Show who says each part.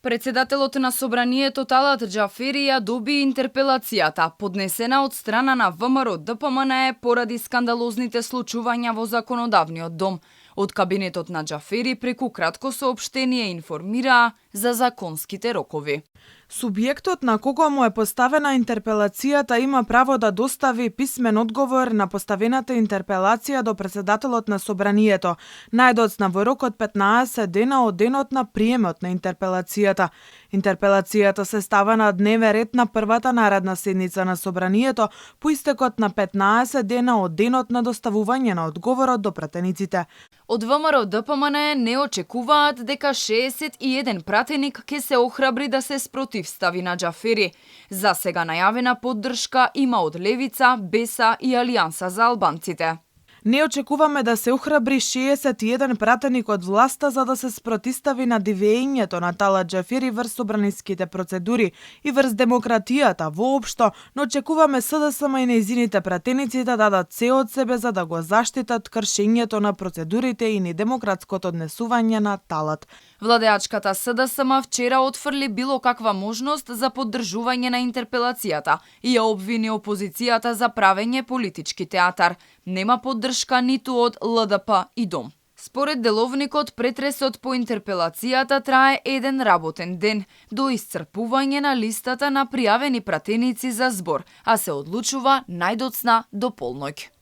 Speaker 1: Председателот на Собранието Талат Џафери ја доби интерпелацијата, поднесена од страна на ВМРО ДПМНЕ поради скандалозните случувања во законодавниот дом. Од кабинетот на Џафери преку кратко соопштение информираа за законските рокови.
Speaker 2: Субјектот на кого му е поставена интерпелацијата има право да достави писмен одговор на поставената интерпелација до председателот на Собранието, најдоцна во рок од 15 дена од денот на приемот на интерпелацијата. Интерпелацијата се става на дневен ред на првата наредна седница на Собранието по истекот на 15 дена од денот на доставување на одговорот до пратениците.
Speaker 1: Од ВМРО ДПМН не очекуваат дека 61 пратеник ќе се охрабри да се спротивстави на Џафери. За сега најавена поддршка има од Левица, Беса и Алијанса за албанците.
Speaker 2: Не очекуваме да се охрабри 61 пратеник од власта за да се спротистави на дивењето на Талат Џафери врз собраниските процедури и врз демократијата воопшто, но очекуваме СДСМ и нејзините пратеници да дадат се од себе за да го заштитат кршењето на процедурите и недемократското однесување на Талат.
Speaker 1: Владеачката СДСМ вчера отфрли било каква можност за поддржување на интерпелацијата и ја обвини опозицијата за правење политички театар. Нема поддршка ниту од ЛДП и Дом. Според деловникот, претресот по интерпелацијата трае еден работен ден до исцрпување на листата на пријавени пратеници за збор, а се одлучува најдоцна до полноќ.